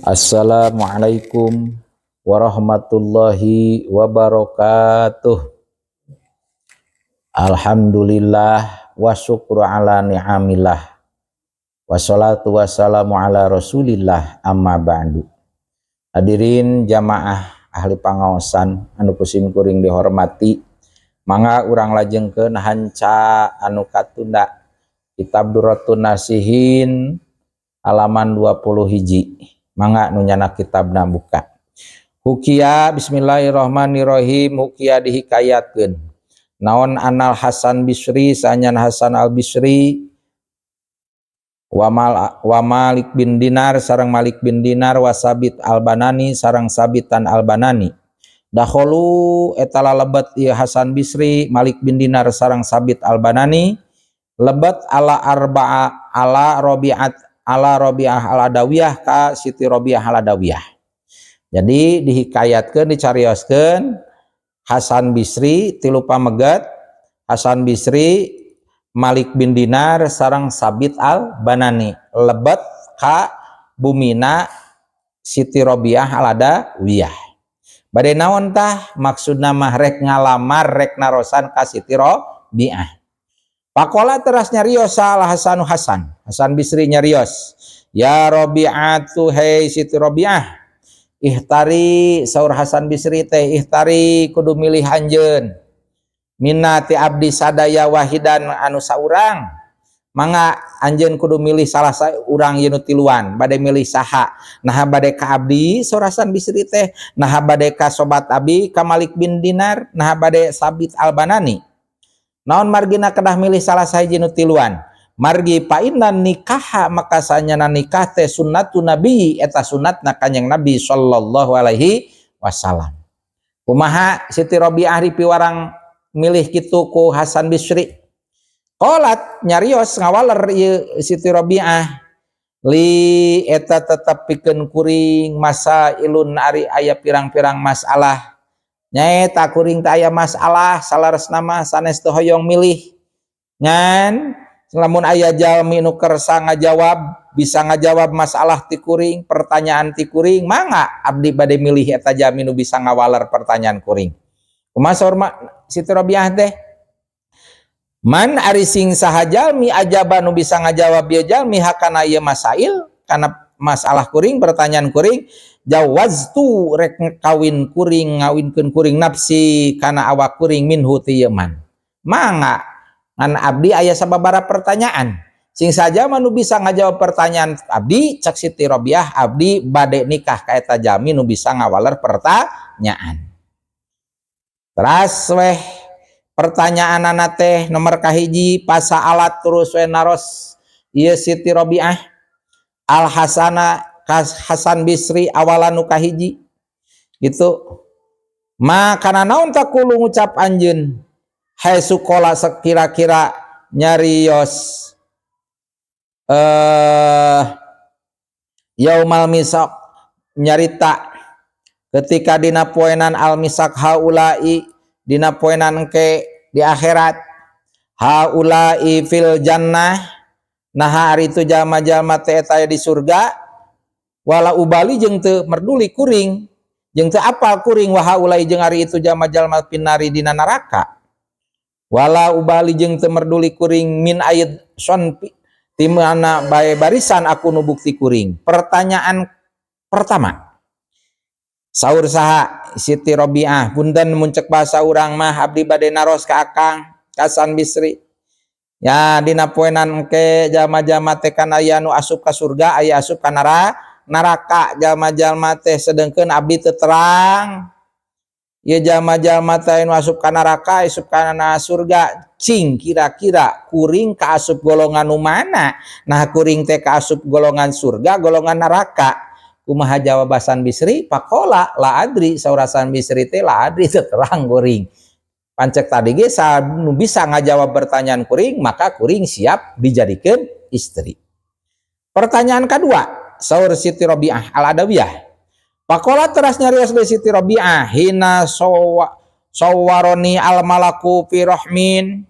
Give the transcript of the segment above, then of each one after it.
Assalamualaikum warahmatullahi wabarakatuh. Alhamdulillah wa syukru ala ni'amillah. Wassalatu wassalamu ala rasulillah, amma ba'du. Hadirin jamaah ahli pangaosan anu ku sim kuring dihormati, mangga urang lajengkeun hanca anu katunda, Kitab Durratun Nasihin halaman 20 hiji. Mangga nu nyandak kitabna buka. Hukiya, bismillahirrahmanirrahim, hukiya dihikayatkeun naon, annal Hasan Bisri, saenyana Hasan Al Bisri, wa Malik bin Dinar, sareng Malik bin Dinar, wa Sabit Al Banani, sareng Sabitan Al Banani, dakholu eta lalebet ieu Hasan Bisri, Malik bin Dinar sareng Sabit Al Banani, lebet ala arba'a, ala Robiat, ala Robiah Al Adawiyah, ka Siti Robiah Al Adawiyah. Jadi dihikayatkeun, dicarioskeun, Hasan Bisri tilu pameget, Hasan Bisri, Malik bin Dinar sareng Sabit Al Banani lebet ka bumina Siti Robiah Al Adawiyah. Bade naon tah? Maksudna mah rek ngalamar, rek narosan ka Siti Robiah. Pakola teras nyarios salah Hasanu Hasan. Hasan Bisri nyarios. Ya Robi'atu, hei Siti Robiah. Ikhtari, saur Hasan Bisri teh, ikhtari kudu milih anjeun. Minna ti abdi sadaya, wahidan anu saurang. Mangga anjeun kudu milih salah saurang ieu nu tiluan, bade milih saha? Naha bade ka abdi, saur Hasan Bisri teh, naha bade ka sobat abdi, ka Malik bin Dinar, naha bade Sabit Al-Banani? Naon margina kedah milih salah sahiji nu tiluan? Margi fa inna nikaha, maka saenyana nikah teh, sunnatu nabi, eta sunatna Kanjeng Nabi sallallahu alaihi wasallam. Kumaha Siti Robiah piwarang milih kitu ku Hasan Bisri? Qolat nyarios, ngawaler ieu Siti Robiah, li eta tetep pikeun kuring, masailun ari aya pirang-pirang masalah. Nyaeta kuring teh aya masalah, salaresna mah sanes teu hoyong milih, ngan lamun aya jalmi nu kersa ngajawab, bisa ngajawab masalah ti kuring, pertanyaan ti kuring, mangga abdi bade milih eta jalmi nu bisa ngawaler pertanyaan kuring. Kumaha saur Siti Robiah teh? Man ari sing saha jalmi, ajaba nu bisa ngajawab ieu jalmi, hakana ieu masail, kana masalah kuring, pertanyaan kuring, jawaztu rek kawin kuring, ngawinkeun kuring, nafsi kana awak kuring, minhu ti ieu man. Mangga, ngan abdi aya sababaraha pertanyaan, sing saja mah nu bisa ngajawab pertanyaan abdi, cek Siti Robiah, abdi bade nikah ka eta jalmi nu bisa ngawaler pertanyaan. Teras weh pertanyaan teh nomor kahiji, pasaalat terus we naros ieu Siti Robiah, Al Hasana Hasan Bisri, awalan nu kahiji gitu, ma kana naon, taqulu ngucap anjeun, haitsu qola sekira-kira nyarios, yaumal misak, nyarita ketika dina poenan al misak, haulai dina poenan ke di akhirat, haulai fil jannah, nah hari itu jalma-jalma teh eta di surga, wala ubali jeung teu merduli kuring, jeung teu apal kuring, wa haulai jeung ari itu jalma-jalma, finnari dina neraka, wala ubali jeung teu merduli kuring, min ayyi shonfi ti mana bae barisan aku nu bukti kuring. Pertanyaan pertama, saur saha Siti Robiah, punten mun cek bahasa urang mah, abdi bade naros ka akang Hasan Bisri ya, dina poenan engke jalma-jalma teh kan aya nu asup ka surga, aya asup ka neraka jalma-jalma teh, sedengkeun abdi teu terang ieu jalma-jalma teh nu asup ka neraka, asup ka surga. Cing kira-kira kuring ka asup golongan nu mana? Nah, kuring teh ka asup golongan surga, golongan neraka? Kumaha jawab Hasan Bisri? Pakola la adri, saur Hasan Bisri teh, la adri, teu terang kuring. Pancek tadi ge nu bisa ngajawab pertanyaan kuring, maka kuring siap dijadikan istri. Pertanyaan kedua, saur Siti Robiah Al Adawiyah, pakola teras nyarios deui Siti Robiah, hina sawaroni al malaku fi rahmin,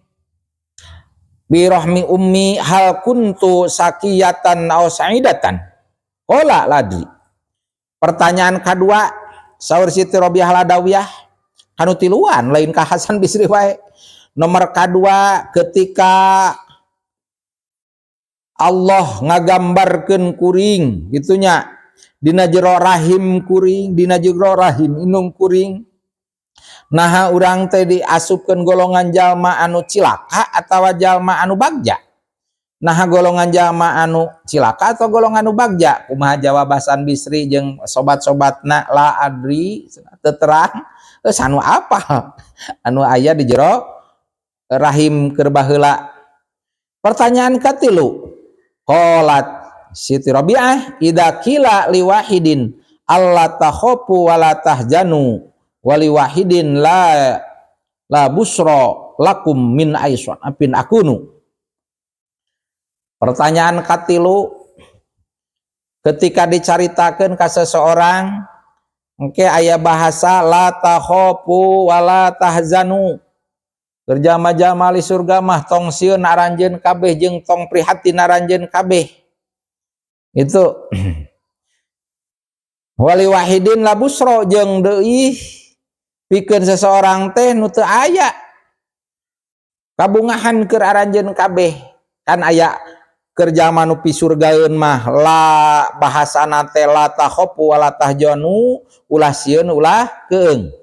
bi rahmi ummi, hal kuntu syaqiyatan aw sa'idatan? Qala la adri. Pertanyaan kedua, saur Siti Robiah Ladawiyah, kanu tiluan, lain ka Hasan Bisri wae. Nomor kedua, ketika Allah ngagambarkeun kuring gitunya dina jero rahim kuring, dina jero rahim indung kuring, naha urang teh diasupkeun golongan jalma anu cilaka atawa jalma anu bagja? Naha golongan jalma anu cilaka atau golongan anu bagja? Kumaha jawab Hasan Bisri jeung sobat-sobatna? La adri, teu terang. Geus anu apa anu aya di jero rahim keur baheula. Pertanyaan katilu, qalat Siti Rabi'ah, idza qila liwahidin alla takhafu wa la tahzanu wali wahidin la la busra lakum min aisun apin akunu. Pertanyaan katilu, ketika dicaritakeun ka seseorang engke aya bahasa la takhafu wa la tahzanu, kerjama-jama di surga mah tong sieun aranjeun kabeh jeung tong prihatin aranjeun kabeh itu, wali wahidin la busro, jeung deui pikeun seseorang teh nu teu aya kabungahan keur aranjeun kabeh. Kan aya keur jalma nu pisurgaeun mah la bahasana teh la takhafu wa la tahzanu, ulah sieun ulah keung.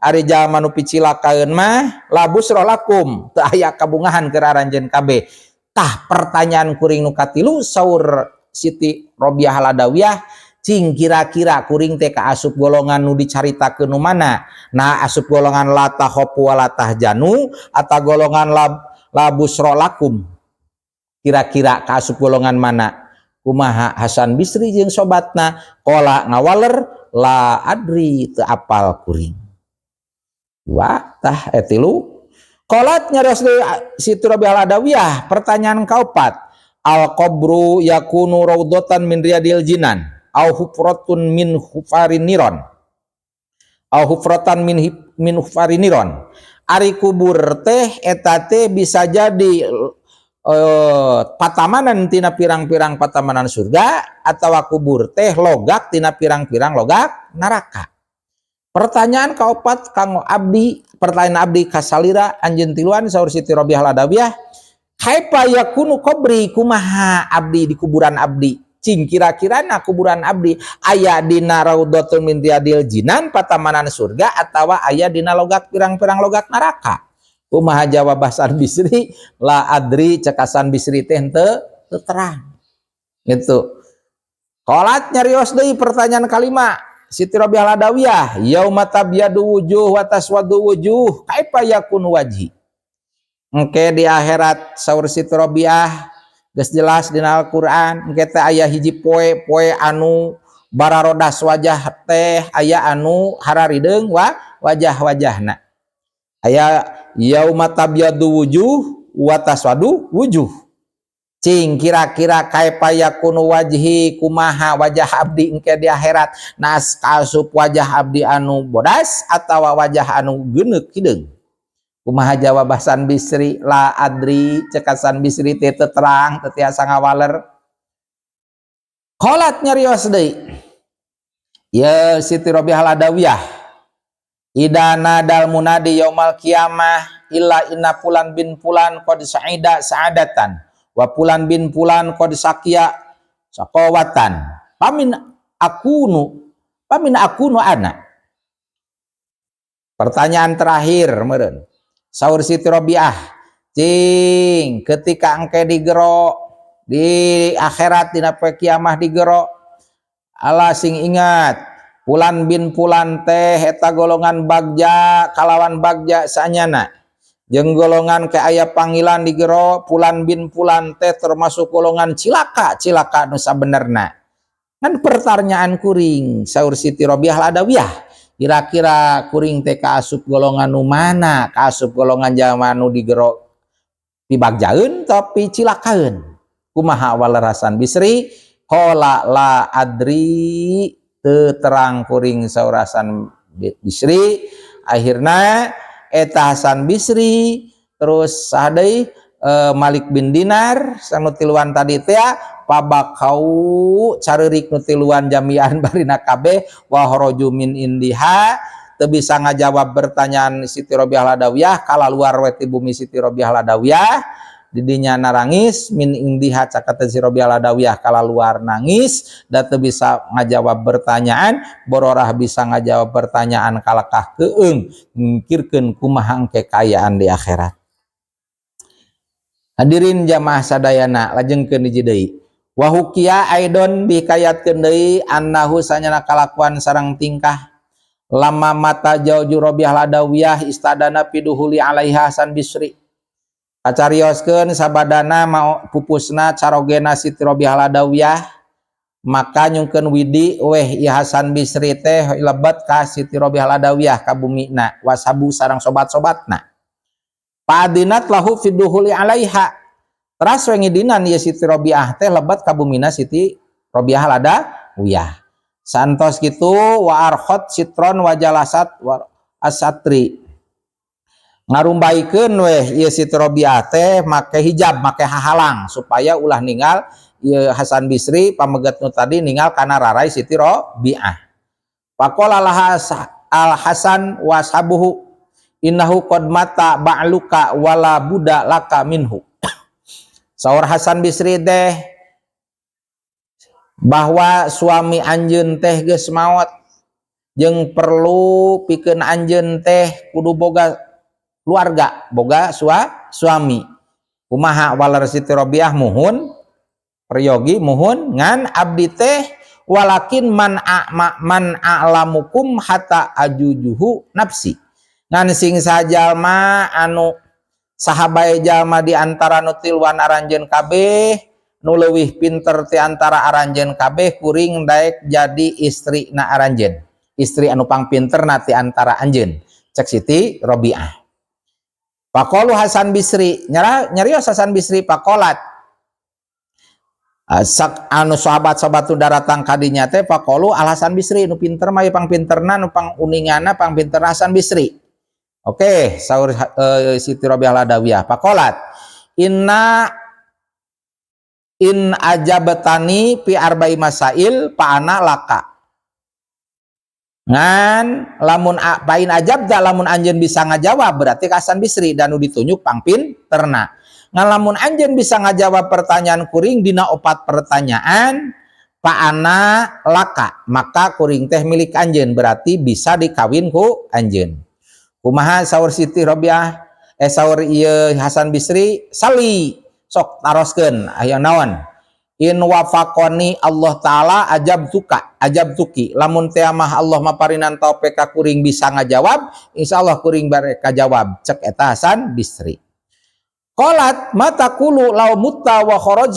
Ari jalma nu picilakaeun mah la busra lakum, teu aya kabungahan keur aranjeun kabeh. Tah, pertanyaan kuring nu katilu, saur Siti Robiah Ladawiyah, cing kira-kira kuring teh kaasup golongan nu dicaritakeun nu mana? Nah, asup golongan la takhafu wa la tahzanu atau golongan la busra lakum? Kira-kira kaasup golongan mana? Kumaha Hasan Bisri jeung sobatna? Qala, ngawaler, la adri, teu apal kuring. Dua tah, tilu. Qalat, nyarios deui Siti Rabi'ah Adawiyah, pertanyaan kaopat, al qabru yakunu raudhatan min riyadil jinan au hufratun min hufarin niron au hufratan min hufarin niron. Ari kubur teh eta teh bisa jadi patamanan tina pirang-pirang patamanan surga atau kubur teh logak tina pirang-pirang logak neraka. Pertanyaan kaopat kanggo abdi, pertanyaan abdi kasalira anjeun tiluan, saur Siti Robiah Ladawiyah, kaifa yakunu qabri, kumaha abdi di kuburan abdi? Cing kira-kira na kuburan abdi aya dina raudhatun min riyadil jinan, patamanan surga, atawa aya dina logak pirang-pirang logak neraka? Kumaha jawab Hasan Bisri? La adri, cek Hasan Bisri teh henteu teu terang gitu. Qalat, nyarios deui pertanyaan kalima Siti Rabi'ah Ladawiyah, yauma tabyadu wujuh wa taswadu wujuh kaifa yakunu wajhi. Engke di akhirat, saur Siti Rabi'ah, geus jelas dina Al-Qur'an, engke teh aya hiji poe, poe anu bararodas wajah teh, aya anu hararideung wa wajah-wajahna. Aya yauma tabyadu wujuh wa taswadu wujuh. Cing kira-kira kaifa yakunu wajhi, kumaha wajah abdi engke di akhirat? Nas kaasup wajah abdi anu bodas atawa wajah anu geuneuk hideung? Kumaha jawab Hasan Bisri? La adri, cek Hasan Bisri teh teu terang, teu tiasa ngawaler. Qalat, nyarios deui ya Siti Rabi'ah Ladawiyah, ida nadal munadi yaumal qiyamah illa inna fulan bin fulan qad sa'ida sa'adatan wa fulan bin fulan qad saqiya saqawatan, pamin akunu, pamin akunu ana. Pertanyaan terakhir meureun, saur Siti Robiah, cing ketika engke digero di akhirat, dina poe kiamah digero, ala sing ingat fulan bin fulan teh eta golongan bagja kalawan bagja sanyana, jeung golongan ke aya panggilan digero fulan bin fulan teh termasuk golongan cilaka, cilaka nu sabenerna. Kan pertanyaan kuring, saur Siti Robiah Ladawiyah, kira-kira kuring teh kaasup golongan nu mana? Kaasup golongan jalma nu digero dibagjaeun tapi cilakaeun? Kumaha waler Hasan Bisri? Qala la adri, teu terang kuring, saur Hasan Bisri. Akhirna eta Hasan Bisri terus saha deui, Malik bin Dinar sanu tiluan tadi teh. Pabakau careurik nu tiluan jami'an barina kabeh wa kharaju min indiha, teu bisa ngajawab pertanyaan Siti Robiah Ladawiyah, kalaluar we ti bumi Siti Robiah Ladawiyah. Didinya narangis min indiha caketeun si Robiah Ladawiyah, kalaluar nangis da teu bisa ngajawab pertanyaan. Bororah bisa ngajawab pertanyaan kalakah keung ngikirkeun kumaha engke kaayaan di akhirat. Hadirin jamaah sadayana, lajengkeun hiji deui. Wa hukiya aidon, dihikayatkeun deui, annahu sanyana kalakuan sarang tingkah lama mata zauju Robiah Ladawiyah istadana fidukhuli alaiha Hasan Bisri. Kacarioskeun sabadana mau pupusna carogena Siti Robiah Ladawiyah, maka nyungkeun widi weh ieu Hasan Bisri teh lebet ka Siti Robiah Ladawiyah ka bumina wasabu sarang sobat-sobatna. Fa'adinat lahu fidukhuli alaiha. Teras we ngidinan ieu Siti Robiah teh lebet ka bumina Siti Robiah Ladawiyah. Santos kitu wa arkhot sitron wa jalasat wa asatri. Ngarumbaikeun weh ieu Siti Robiah teh make hijab, make hahalang supaya ulah ninggal ieu Hasan Bisri pameget nu tadi ninggal kana rarai Siti Robiah. Faqala laha Al Hasan wa sabuhu innahu qad mata ba'luka wala buda laka minhu. Saur Hasan Bisri teh bahwa suami anjeun teh geus maot jeung perlu pikeun anjeun teh kudu boga keluarga, boga suami. Kumaha waler Siti Robiah? Muhun peryogi, muhun, ngan abdi teh walakin man a'ma man a'lamukum hatta ajujuhu nafsi, ngan sing sajalma anu sahabae jalma di antara nu tiluan aranjeun kabeh nu leuwih pinter ti antara aranjeun kabeh, kuring daek jadi istri na aranjeun, istri anu pangpinterna ti antara anjeun, cek Siti Robiah. Faqalu Hasan Bisri nyara nyarios Hasan Bisri, faqalat sak anu sahabat-sahabat nu daratang kadinya teh, faqalu Al Hasan Bisri nu pinter mah pangpinterna, nu panguningana, pangpinter Hasan Bisri. Oke, saur Siti Robiah Ladawiyah, faqalat inna in ajabtani fi arba'i masail fa ana laka. Ngan lamun pain ajabta, lamun anjeun bisa ngajawab, berarti Hasan Bisri dan nu ditunjuk pangpinterna. Ngan lamun anjeun bisa ngajawab pertanyaan kuring dina opat pertanyaan, fa ana laka, maka kuring teh milik anjeun, berarti bisa dikawin ku anjeun. Kumaha saur Siti Robiah, saur ieu Hasan Bisri? Sali, sok taroskeun, aya naon? In wafaqoni Allah Ta'ala ajabtuka ajabtuki, lamun teh mah Allah maparinan taufik ka kuring bisa ngajawab, insyaallah kuring bare kajawab, cek eta Hasan Bisri. Qalat ma taqulu law mutta wa kharaj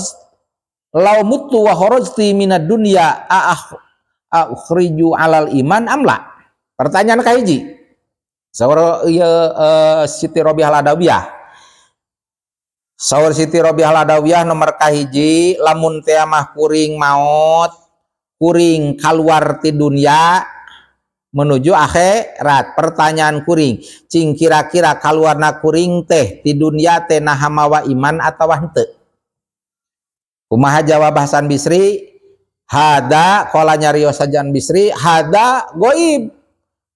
law muttu wa kharajti minad dunya a ukhriju alal iman amla? Pertanyaan kahiji saur ieu Siti Robiah Ladawiyah. Saur Siti Robiah Ladawiyah nomor kahiji, lamun teh mah kuring maot, kuring keluar ti dunia menuju akhirat, pertanyaan kuring, cing kira-kira kaluarna kuring teh ti dunia teh naha mawa iman atawa henteu? Kumaha jawab Hasan Bisri? Hada qala, nyarios Hasan Bisri, hada goib,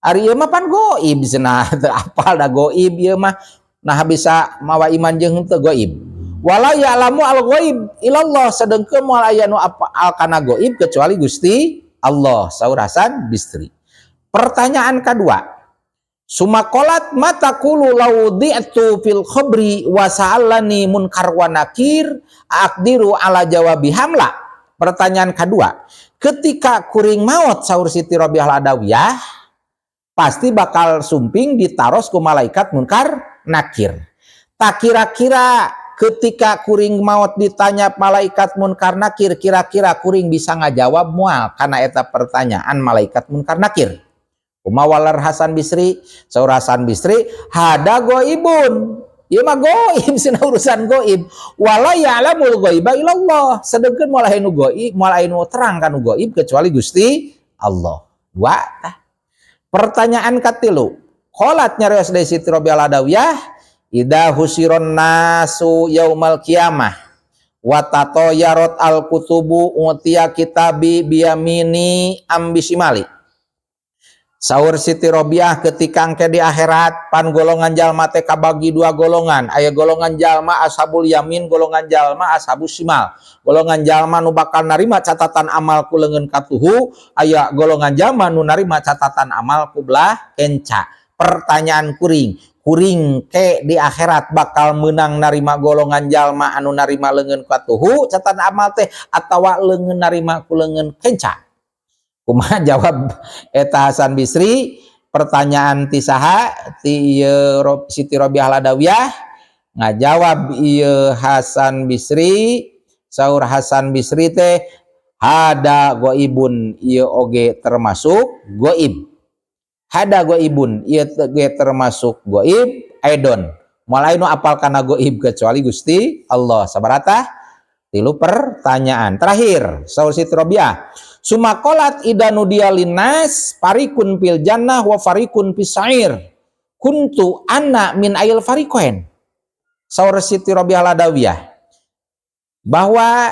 ari ieu mah pan goib cenah, teu apal da goib ieu mah, nah bisa mawa iman jeung henteu goib. Wala ya'lamu al ghaib ilallah, sedengkeun moal aya nu apal kana goib kecuali Gusti Allah, saur Hasan Bisri. Pertanyaan kedua, summa qalat ma taqulu law wudi'tu fil qabri wa sa'alani munkar wa nakir aqdiru ala jawabi hamla? Pertanyaan kedua, ketika kuring maut, saur Siti Robiah Ladawiyah, pasti bakal sumping ditaros ku malaikat munkar nakir. Tak kira-kira ketika kuring maut ditanya malaikat munkar nakir, kira-kira kuring bisa ngajawab mual karena eta pertanyaan malaikat munkar nakir? Kumaha waler Hasan Bisri? Saur Hasan Bisri, hada goibun. Ieu mah goib sina, urusan goib. Wala ya'lamul ghaiba illallah. Sedengkeun moal aya nu goib, moal aya nu terang kanu goib kecuali Gusti Allah. Dua tah. Pertanyaan katilu. Qalat nyarios deui Siti Robiah Ladawiyah, idza husiron nasu yaumal qiyamah Wa tatoyarat al kutubu utiya kitabi biyamini am bisimali. Saur Siti Robiah, ketika engke di akhirat pan golongan jalma teh kabagi dua golongan, aya golongan jalma ashabul yamin, golongan jalma ashabus simal. Golongan jalma nu bakal narima catatan amal ku leungeun katuhu, aya golongan jalma nu narima catatan amal ku belah kenca. Pertanyaan kuring, kuring ke di akhirat bakal menang narima golongan jalma anu narima leungeun katuhu catatan amal teh atawa leungeun narima ku leungeun kenca? Kumaha jawab eta Hasan Bisri? Pertanyaan ti saha? Ti ieu Siti Robiah Ladawiyah. Ngajawab ieu Hasan Bisri, saur Hasan Bisri teh, hadza goibun, ieu oge termasuk goib. Hadza goibun, ieu oge termasuk goib aidon, moal nu apal kana goib kecuali Gusti Allah. Sabaratah? Tilu pertanyaan. Terakhir, saur Siti Robiah, summa qolat idza nudiya linnas fariqun fil jannah wa fariqun fis sa'ir kuntu ana min ayyil fariqain. Saur Siti Robiah Ladawiyah bahwa,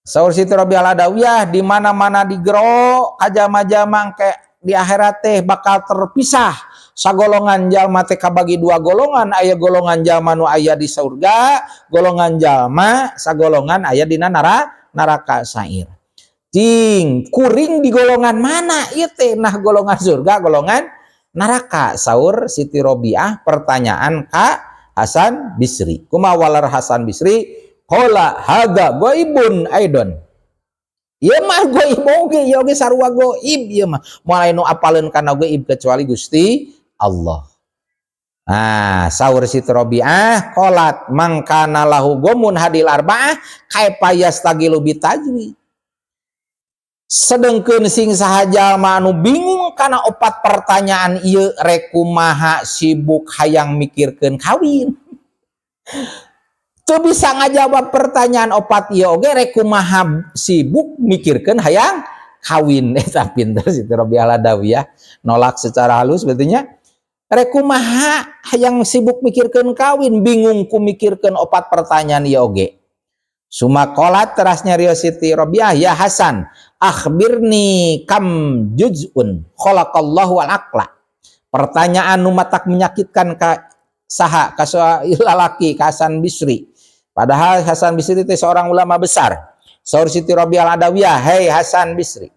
saur Siti Robiah Ladawiyah, di mana-mana digero ka jalma-jalma ke di akhirat teh bakal terpisah, sagolongan jalma teh kabagi dua golongan, aya golongan jalma nu aya di surga, golongan jalma sagolongan aya dina neraka sair. Cing, kuring di golongan mana ieu teh? Nah, golongan surga, golongan neraka? Saur Siti Robiah pertanyaan ka Hasan Bisri. Kumaha waler Hasan Bisri? Qala hadza ghaibun aidon. Ieu mah goib oge, ieu oge sarua goib ieu mah. Moal nu apaleun kana goib kecuali Gusti Allah. Nah, saur Siti Robiah, qolat man kana lahu ghammun hadzihil arba'ah kaifa yastaghilu bitazwij. Sedengkeun sing saha jalma anu bingung kana opat pertanyaan ieu, rek kumaha sibuk hayang mikirkeun kawin? Teu bisa ngajawab pertanyaan opat ieu oge, rek kumaha sibuk mikirkeun hayang kawin? Eta pinter Siti Robiah Ladawiyah nolak secara halus berarti. Rek kumaha hayang sibuk mikirkeun kawin, bingung ku mikirkeun opat pertanyaan ieu oge? Summa qolat, teras nyarios Siti Robiah, ya Hasan, akhbirni kam juz'un khalaqallahu al aqla. Pertanyaan nu matak menyakitkan ka saha? Ka lalaki, ka Hasan Bisri. Padahal Hasan Bisri itu seorang ulama besar. Saur Siti Robiah Adawiyah, "Hei Hasan Bisri,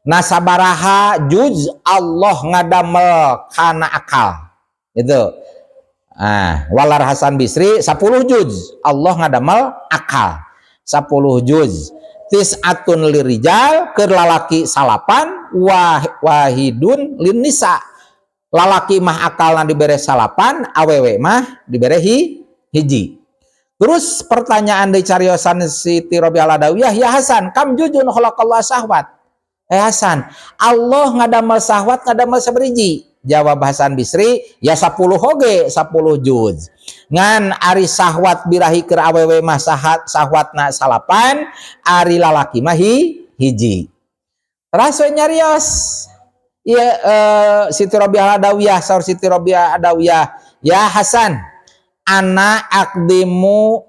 nasabaraha juz Allah ngadamel kana akal itu?" Ah, walar Hasan Bisri, 10 juz Allah ngadamel akal, 10 juz. Tis'atun lirijal, keur lalaki salapan, wahidun lin nisa. Lalaki mah akalna dibere salapan, awewe mah dibere hiji. Terus pertanyaan dari cariosan Siti Robiah Adawiyah, ya Hasan, kam juz'un khalaqallah syahwat. Eh Hasan, Allah ngadamel syahwat ngadamel sabariji? Jawab Hasan Bisri, ya 10 oge, 10 juz. Ngan ari sahwat birahi keur awewe mah sahat sahwatna salapan, ari lalaki mah hiji. Terus nyarios ieu Siti Robiah Adawiyah, saur Siti Robiah Adawiyah, ya Hasan, ana aqdimu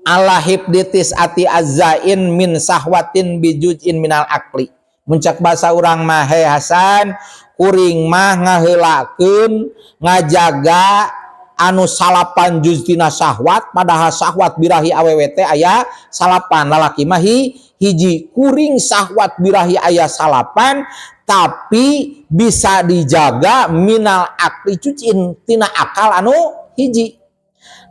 ala hifdi tis'ati ajzain min sahwatin bijuz'in minal akli. Muncak bahasa urang mah, he Hasan, kuring mah ngaheulakeun ngajaga anu salapan juz tina syahwat, padahal syahwat birahi awewe teh aya salapan, lalaki mah hiji. Kuring syahwat birahi aya salapan, tapi bisa dijaga minal akli juz'in, tina akal anu hiji.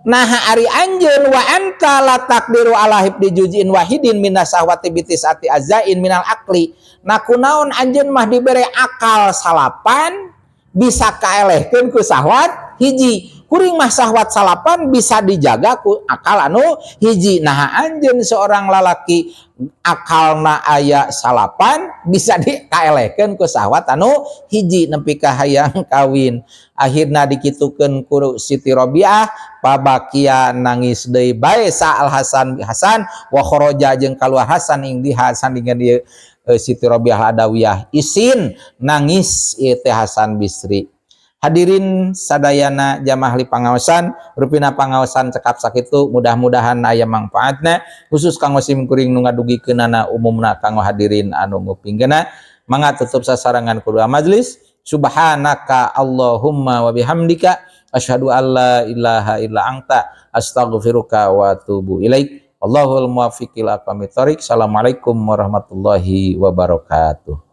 Nah, ari anjeun, wa anta la taqdiru ala hifdi juz'in wahidin minas syahwati bitis'ati ajzain minal akli. Nah, kunaon anjeun mah dibere akal salapan bisa kaelehkeun ku syahwat hiji, kuring mah syahwat salapan bisa dijaga ku akal anu hiji? Nah, anjeun seorang lalaki akalna aya salapan bisa dikaelehkeun ku syahwat anu hiji nepi ka hayang kawin? Akhirna dikitukeun ku Siti Robiah, pabakia, nangis deui bae sa Al Hasan Hasan, wa kharaja, jeung kaluar Hasan indiha, sandingan ieu Siti Robiah Adawiyah. Isin nangis ieu teh Hasan Bisri. Hadirin sadayana, jamaah ahli pangaosan, rupina pangaosan cekap sakitu, mudah-mudahan aya mangfaatna, khusus kanggo sim kuring nu ngadugikeunana, umumna kanggo hadirin anu ngupingkeunna. Mangga tutup sasarengan ku doa majelis. Subhanaka Allahumma wa bihamdika, asyhadu alla ilaha illa anta, astaghfiruka wa atubu ilaik. Allahul muwaffiq ila aqwamit thoriq. Assalamualaikum warahmatullahi wabarakatuh.